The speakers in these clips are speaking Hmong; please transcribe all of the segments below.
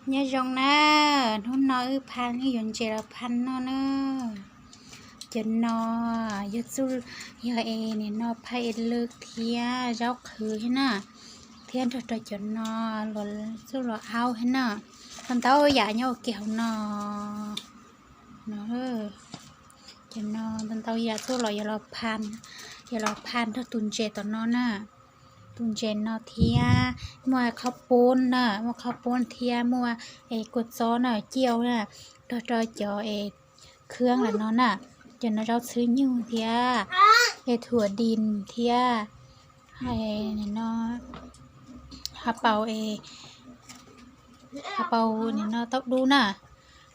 Nyob zoo na, hnub no wb phaj, wb yuav ntses los phaj noj na. Cov no yog txuj, yog es nim no phaj es lwm thiab zaub qhwv thiab na, thiab nrog rau cov no los txuj los aub thiab na. Ntau ntau yam nyob ua ke hauv no. No, cov no ntau ntau yam txuj los yuav los phaj, yuav los phaj nrog tus ntses tom no na. Tus ntses no thiab muaj qhob poob na, muaj qhob poob thiab muaj es kua txob na, ciaj na, nrog rau cov es khab los no na. Cov no zaub txhwb nyug thiab es thuam dis thiab no, ha paus es, ha paus nim no tauj dub na,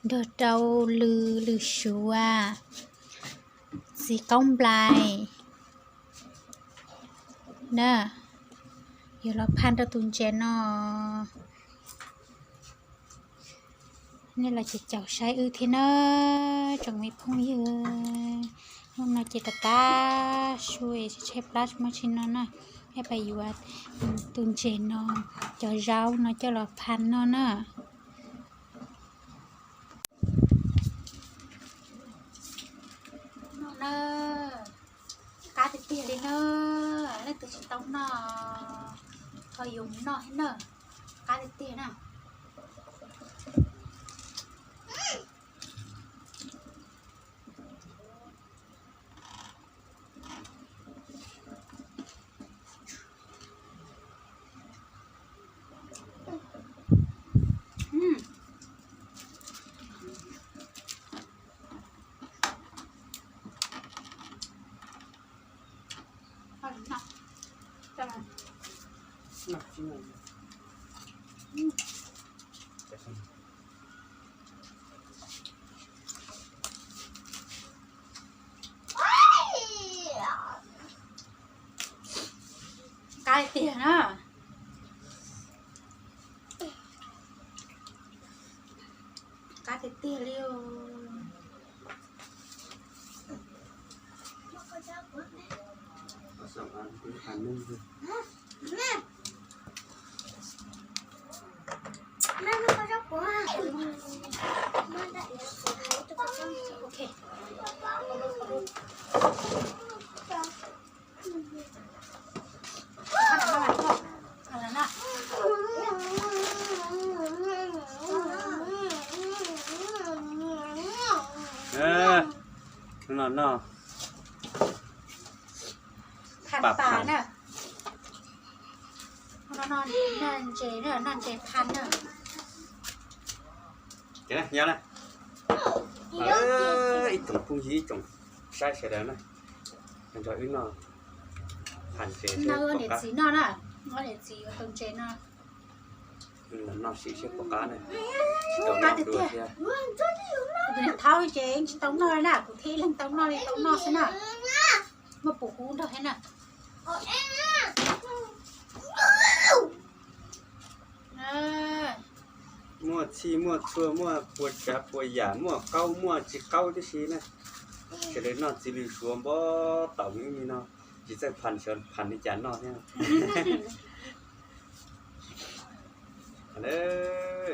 nrog rau lws, lws suav, txiv qaub nplais na, yuav los phaj rau tus ntses no. Nej los ces caum saib wb thiab na, tsoom me phooj ywg. Hnub no ces rov qab su es tshaib plab tsis muaj tsi no na, es pab yuav tus ntses no, cov zaub no coj los phaj noj na. No na, qab tiag tiag li na, leej twg tsis tau noj ho yuav mus noj thiab na, qab tiag tiag na. Qab tiag na. Qab tiag tiag li. No no, pam pas na. No no, noj ntses na, noj ntses phaj na. Ces nyob na, ib tsoom phooj ywg, ib tsoom saib sawv daws na, nrog wb noj phaj ntses, niam txiv noj na, niam txiv ua tau ntses no. Los noj sim seb puas qab na. Qab tiag tiag. Kuv tus niam thaub ces tsis tau noj na, kuv thiaj ib leeg tau noj li, tau noj xwb na. Muaj pum hub nrog thiab na. Muaj txhij muaj txhua, muaj puas tsav puas yam, muaj qaub muaj tsis qaub tib si na. Sawv daws noj txiv lws suav npog taum li no, tsis txawj phaj, sawv phaj li cas noj thiab.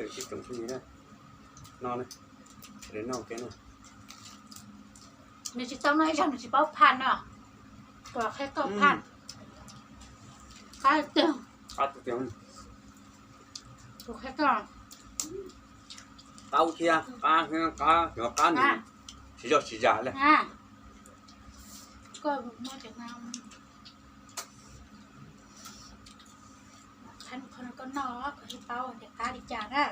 Ib tsoom phooj ywg na, no na, sawv daws noj ua ke na. Nws tsis tau noj ib zaug nws tsis paub phaj no. Kuv qhia koj phaj. Qab tiag. Qab tiag tiag. Kuv qhia koj. Qaub thiab qab, qab, qab nws tsis yog tsis yam li. Koj muab cov no, qhov no koj noj koj thiaj paub tias qab li cas na.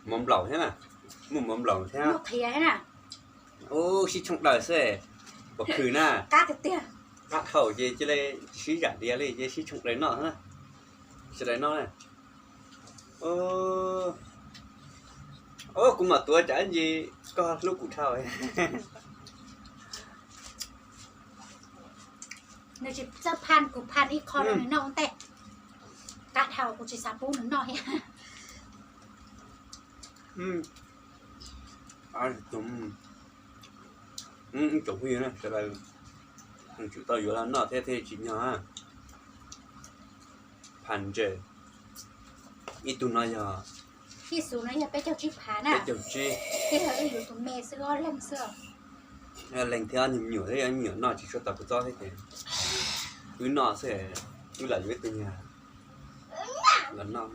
Mov nplaum thiab na, muaj mov nplaum thiab. Ub, sib tshooj daws xwb, puas khwv na. Qab tiag tiag. Qab dhau ces cia li sib zam diav li ces sib tshooj daws noj na. Sib daws noj na. Ub, kuv mam tuav tsam ntsis koj hlub kuv dhau. Nws tsis txawj phaj, kuv phaj ib qho rau nws noj ua ntej. Qab dhau kuv tsis xav pub nws noj thiab. Tsoom phooj ywg na, sawv daws tsum tau yuav los noj thiab thiaj tsim nyog na. Phav ntses, ib tug no yog, ib xus no yog peb caug tsib phav na, peb caug tsib. Tej yog wb yuav tus me xwb, ob leeg xwb. Leeg thiab, ob niag me nyuam thiab, me nyuam noj tsis tshua tau kua txob thiab ces wb noj xwb, wb lam yuav ib tug nyuag los noj.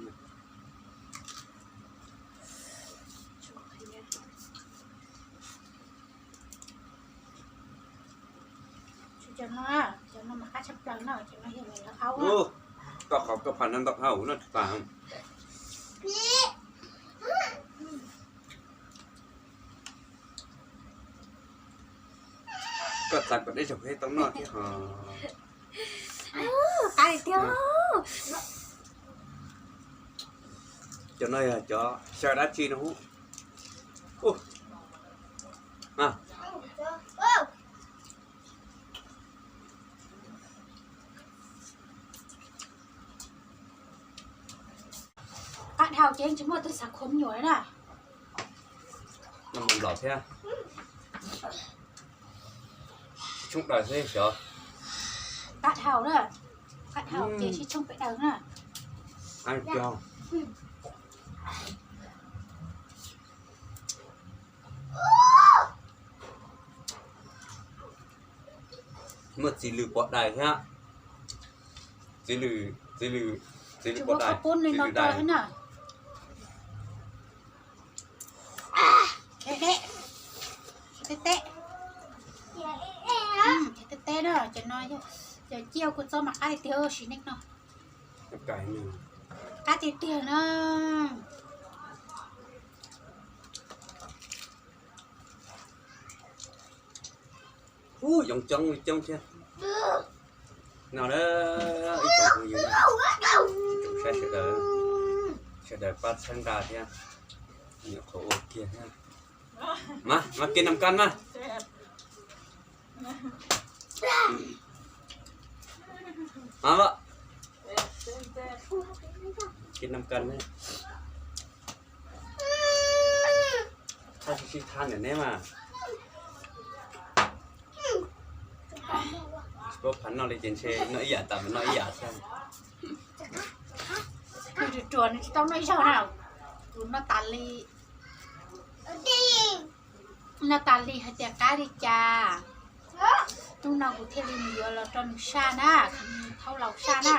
Cov no, cov no mas qab tshaj plaws no, cov no yog lawv aub. Koj qhov koj phav no ntau hauv no tus phav. Koj txav kom deb zog peb tau noj thiab ho. Qab tiag tiag. Cov no yog cov xyaw dab tsi no? Qab dhau ces tsis muaj tus xav khuam me nyuam na. Noj mov nplom thiab. Sib tshoob daws xwb xyov. Qab dhau na, qab dhau ces sib tshoob peb daws na. Muaj txiv lws pov dais thiab. Txiv lws, txiv lws, txiv lws pov dais, txiv lws dais. Teb teb, teb teb, teb teb na, cov no yog cov ciaj kua txob mas qab tiag tiag, sim neej no. Qab tiag tiag na. Ub, yoov coob li coob thiab. No na, ib tsoom phooj ywg, ib tsoom saib sawv daws, sawv daws pab txhawb nqa thiab, nyuam qhuav ua kiag thiab. Mas, mas kiag nam kab mas. Mas, kiag nam kab mas. Thab sib sib thab ntawm neb mas. Tsis paub phav noj li ces ntshe noj ib yam tas mus noj ib yam thiab. Nws ruam ruam nws tsis tau noj ib zaug na. Kuv noj tas li, noj tas li hais tias qab li cas. Hnub no kuv thiaj li mus yuav los rau nws saj na, nws thaub laus saj na.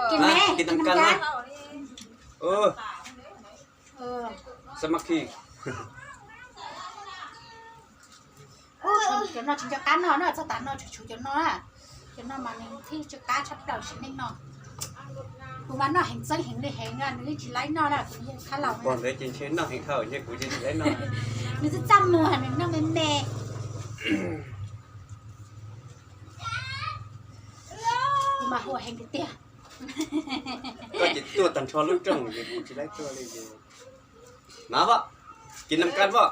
Kiag me, kiag nam kab na. Sab mab khij. Cov no tsis nco qab noj na, txog tas no tsuas tshuav cov no na. Cov no mas nws thiaj tsis qab tshaj plaws sim neej no. Kuv mas noj heev txeeb heev li heev, nws yeej tsis laib noj na, kuv yog khab laus. Pog ntawd ces ntshe noj heev dhau, ntshe kuv ces tsis laib noj. Nws txaj txaj muag, nws noj me me. Kuv mas huam heev tiag tiag. Koj ces tuaj tag nrho lub rooj ces kuv tsis laib tuaj li ces. Mas pom, kiag nam kab pom.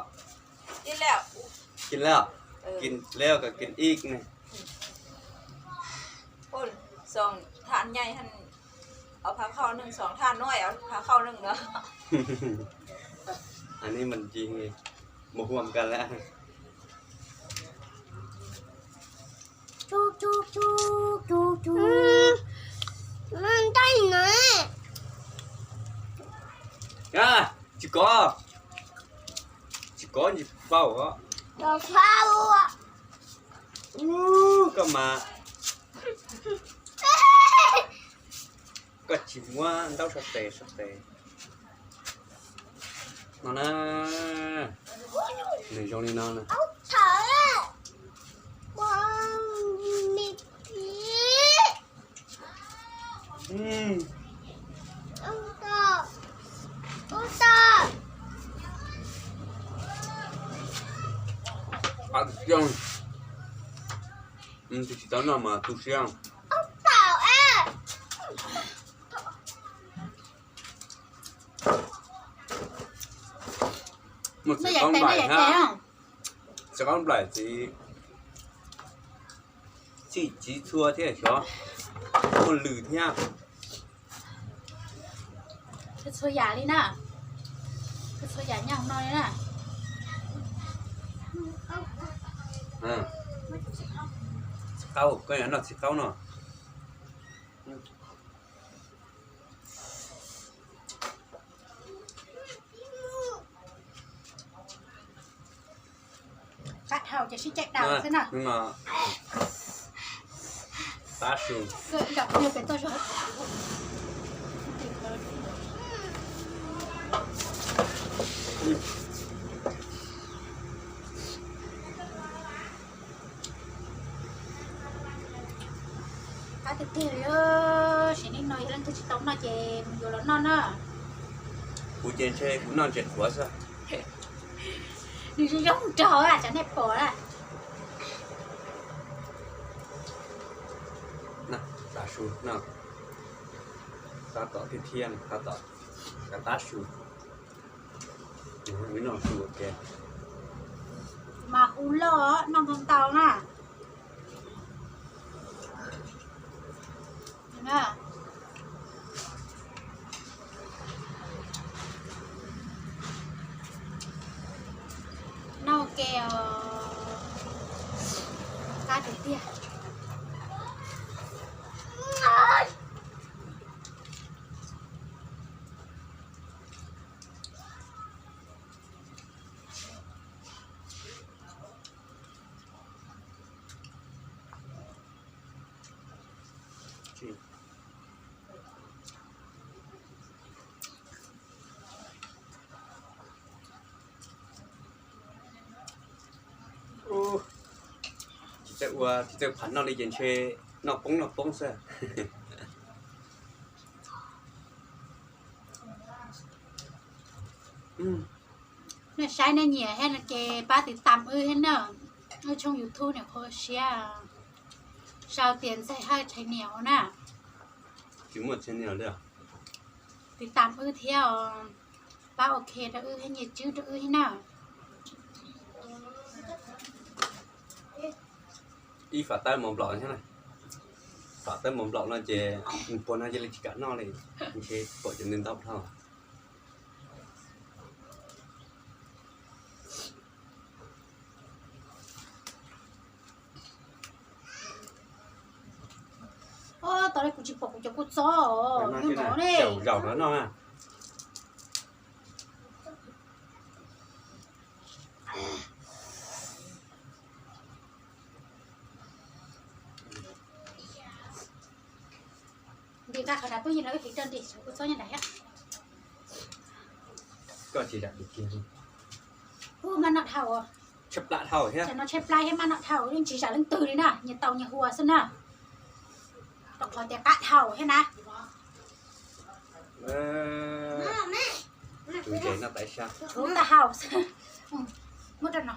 Kiag lawm, kiag lawm, kom kiag ib ne. Ua, xoom thaj nyaij, ob phav khauj neeg, xoom thaj nuav ob phav khauj neeg no. Anv mas ci mus huam kag lawm. Tsis kov, tsis kov, tsis paub. Koj mas, koj tsis muab ntaub sau tes, sau tes no na. Nws zoo li no na. Tus tsis tau noj mas tu siab. Muaj txiv qaub nplaim thiab, txiv qaub nplaim txiv, txhij txiv txhua thiab xyov, muaj lws thiab. Txhua yam li na, txhua yam nyob hauv no li na. Qaub, koj yuav noj txiv qaub no. Qab dhau ces sib caij daus xwb na. Tab su. Qab tiag tiag li, sim neej no yog leej twg tsis tau noj ces mus yuav los noj na. Kuv ces ntshe kuv noj ntses qhuav xwb. Nws zoo zoo nraug a, tsam nej pom na. Tab su no, tab tom thiab thiab, tab tom, tab su. Noj su ua ke. Mas hu loj, noj ntau ntau na. Noj ua ke os, qab tiag tiag. Tsis txawj ua, tsis txawj pham noj li ces ntshe noj poob noj poob xwb. Nej saib nej nyiam thiab no ces pab tiv tam wb thiab na. Wb tshooj YouTube niam qhuav siab, sau tias Ntxawg Hawj channel na. Tsis muaj channel li. Tiv tam wb thiab os, pab ok rau wb thiab nyiam tswb rau wb thiab na. Ib fam tawb mos nplaum thiab na. Fam tawb mos nplaum no ces nws puag no cia li tsis kam noj li, ntshe pom cov ntawd ntau dhau. Tau li kuv tsis pom kuv cov kua txob os, nyob no ne. Zaum no no na. Ntim nqa qhov dav pub yig no wb tiv rau ntim xyov kua txob nyob nrad thiab. Koj tsis zam tus kiag li. Ub, maj noj dhau. Tshaj plaws dhau thiab. Tam no tshaj plaws thiab, maj noj dhau, yeej tsis zam leej twg li na, nyias tau nyias hua xwb na. Rau qhov tias qab dhau thiab na. Tus ntses noj taiv sab. Ub, tag hau xwb. Muab rau no.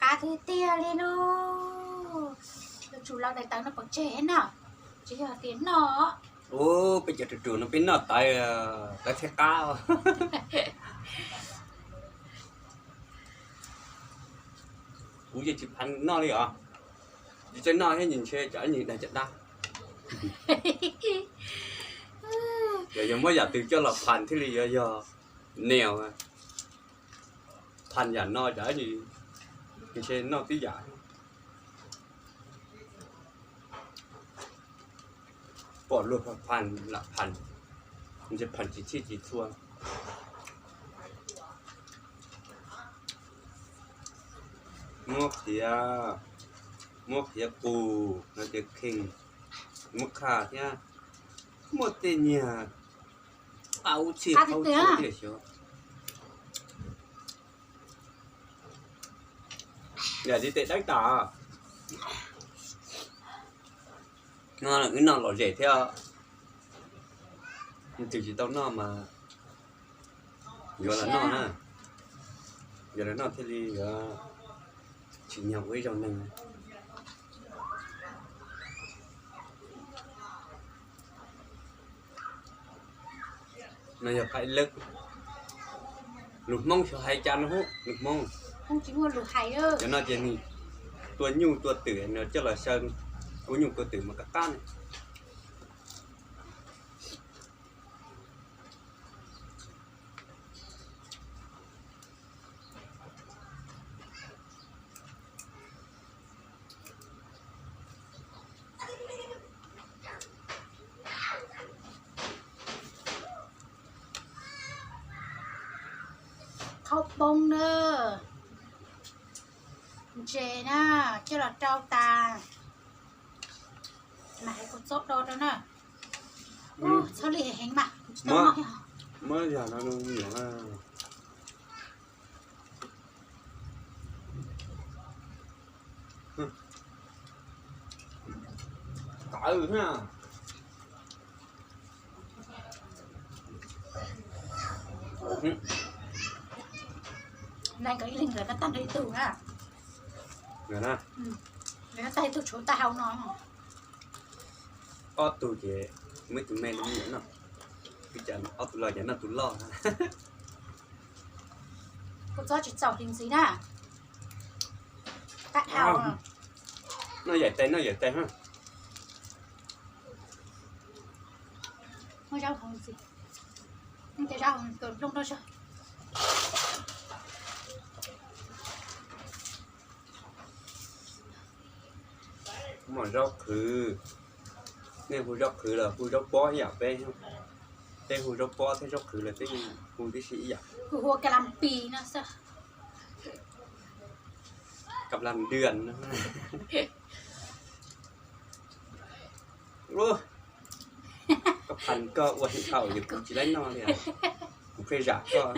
Qab tiag tiag li lauj. Yuav tsum los daim tawv no pov tseg na, tsis yog tias noj. Ub, peb cov ruam ruam no peb noj tawv, tawv thiaj qab. Kuv yeej tsis pham noj li os. Tsis txawj noj thiab, ntshe cov ib nyuag dag cov dab. Yog, yog muab yam twg coj los pham thiaj li yuav yog neo. Pham yam no cov ib nyuag ntshe noj tib yam. Pom luag pham lam pham, ntshe pham tsis txhij tsis txhua. Muab qhiav, muab qhiav qus no ces kheej, muab qhaj thiab, muaj tej niag qab ub txhij qab ub txhua thiaj xyov. Yam li tes dawb tas. No wb noj lom zem thiab. Tus tsis tau noj mas yuav los noj na. Yuav los noj thiaj li yuav tsim nyog ua ib zaug neeg. No yog qaib lawb. Lus Hmoob xyov hais cas no, lus Hmoob. Cov no ces nws tua nyuj tua twm no coj los xyaw, kua nyuj kua twm mas qab qab ne. Poob na, ntses na, coj los rau tas, mas hais kua txob do rau na. Txhob li heev mas. Muab yog no nyuam. Tawv na. Nkawd ib leeg nkawd noj tag nrho ib tug na. Nkawd noj tag ib tug tshuav taub hau no. Ob tug ces muaj ib tug me noj, ob tug loj ces noj tus loj. Kua txob tsis txaus li ntxiv na. Noj yaim tes, noj yaim tes. Muaj zaub qhwv, nej hu zaub qhwv los hu zaub pob ib yam peb, peb hu zaub pob thiab zaub qhwv los peb hu tib si ib yam. Hu ua ka la pis no xwb. Ka la dua no. Koj phan koj ua heev dhau ces kuv tsis laib noj li. Kuv pheej zam koj,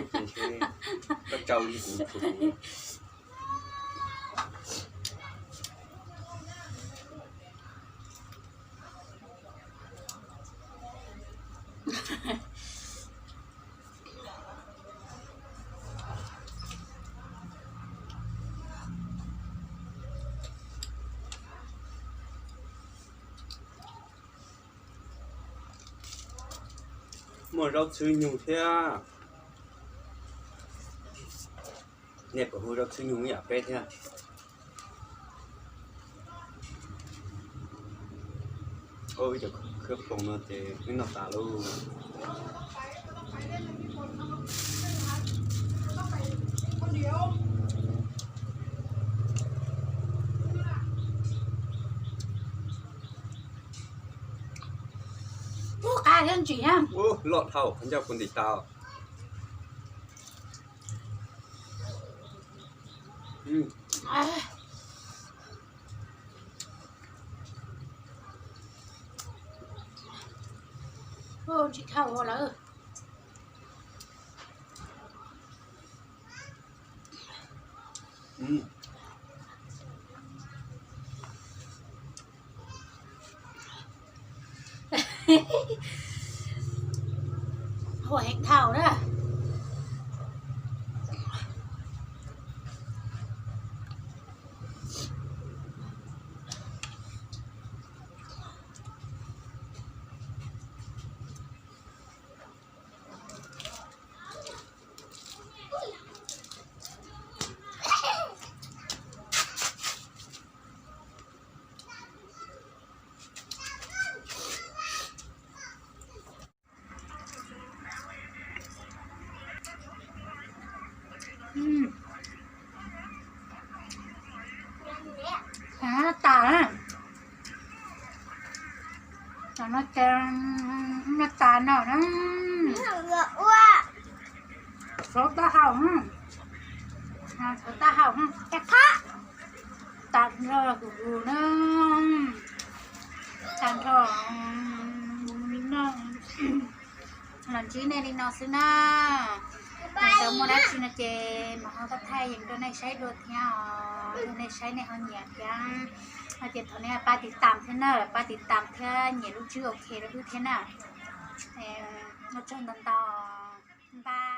koj tsau li kuv tshuav kuv. Muaj zaub txhwb nyug thiab. Nej puas hu zaub txhwb nyug ib yam peb thiab? Ib cov khawb ploos no ces wb noj tas lauj. Ub, qab thiab ntsim na. Ub, loj dhau, qhov ncauj puas ntim tau. Ntsim dhau lawm. Huam heev dhau na. Noj tas, noj tas no na. Tshuav taub hau, tshuav taub hau, tas nrho kuv na. Tas nrho no. Los ntsib nej li no xwb na. Yog tau muaj dab tsi no ces mam ho thaij yees rau nej saib dua thiab os. Yog nej saib nej ho nyiam thiab no ces thov nej pab tiv tam thiab na, pab tiv tam thiab nyem lub tswb ok rau wb thiab na. Ua tsaug ntau ntau, npaj.